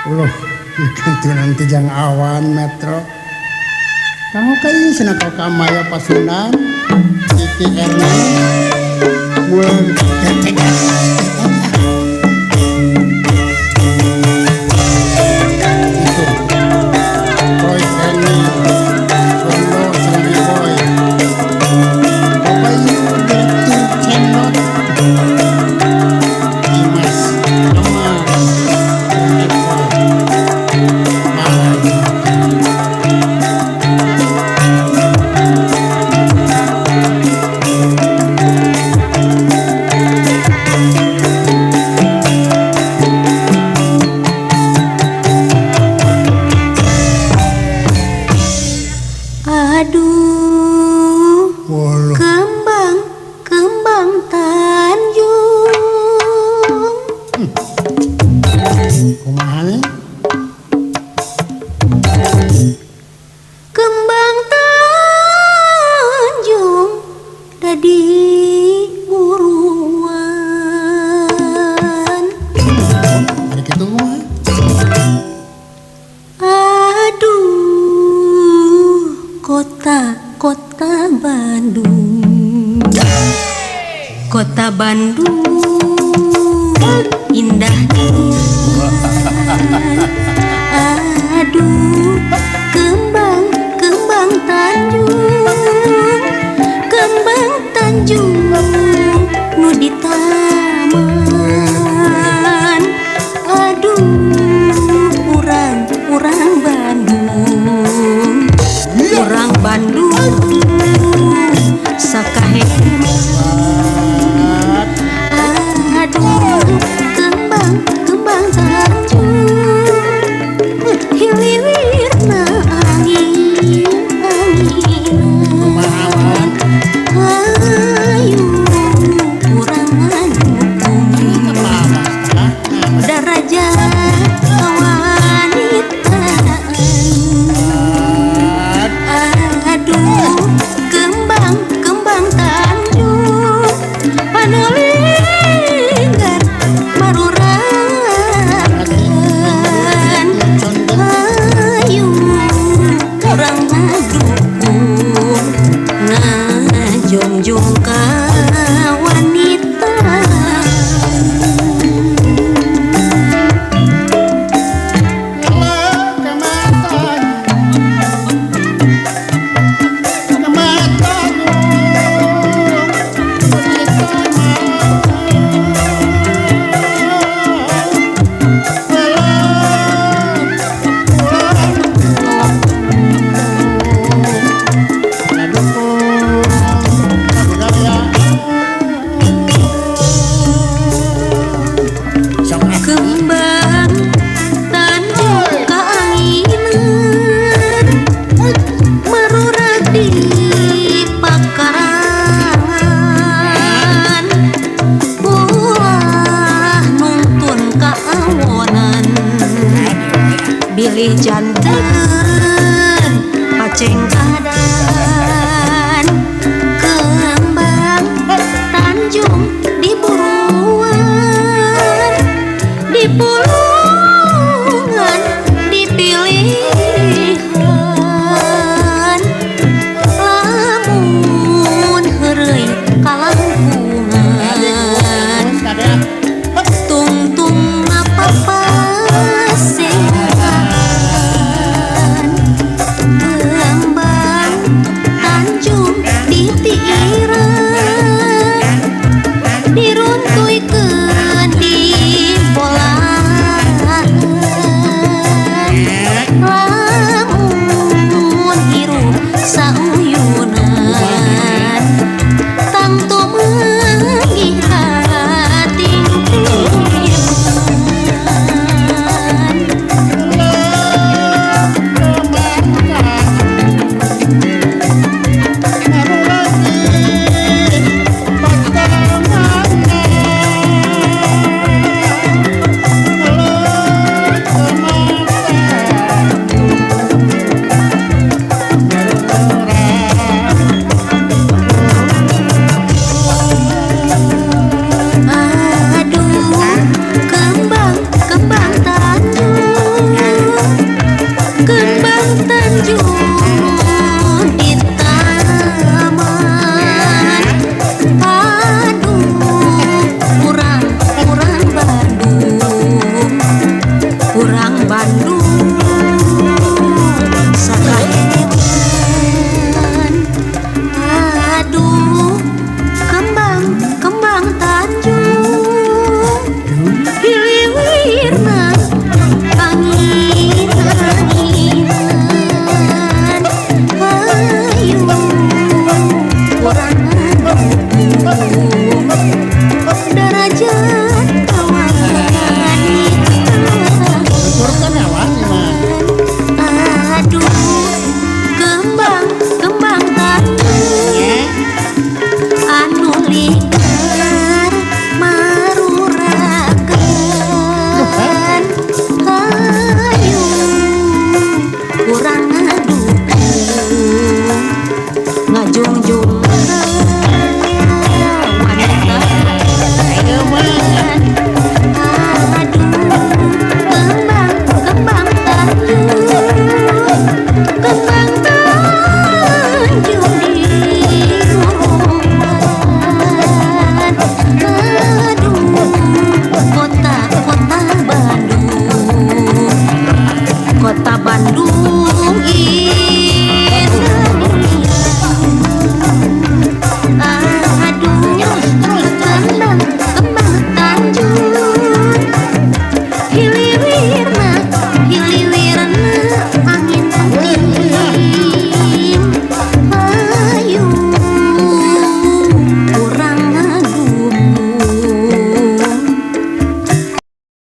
Loh, ikan nanti jang awan metro. Kamu kai cenah ka Maya Pasundan, Kiki Erna, mulai Roy Henny, Rondo Sandi Boy, Bapak Yu Direktur Cendot, Dimas, Thomas, Eko, Malay. Aduh, Walah. kembang, kembang Tanjung. Kumaha nih? Kembang Tanjung dadi buruan. Hari kitu kumaha? Aduh, kota, kota Bandung. Kota Bandung indah nian. Aduh, kembang, kembang Tanjung. Kembang Tanjung nu di taman. Aduh, urang, urang Bandung. Urang Bandung sakahemat. Aduh, kembang, kembang Tanjung. Hilirna angin, Kumaha anginan. Hayu urang ngadukung darajat kawanitaan. Aduh, kembang, kembang Tanjung, panulinggar maruragan. Hayu urang ngadukung ngajungjung kawanitaan. Kembang Tanjung kaanginan, marurag di pakarangan. Ulah nungtun kaawonan, bilih janten pacengkadan. Kembang Tanjung diburuan, dipulungan, dipilihan. Lamun heureuy kalangkungan, tungtung mapapasean. Kembang Tanjung ditiiran, diruntuikeun di bolahan. Lamun hirup sauyunan, tangtu meunggih katingtiman. Derajat kawanita. Tuturkan ya wani mah. Aduh, kembang kembang tanah Ya. anu liga.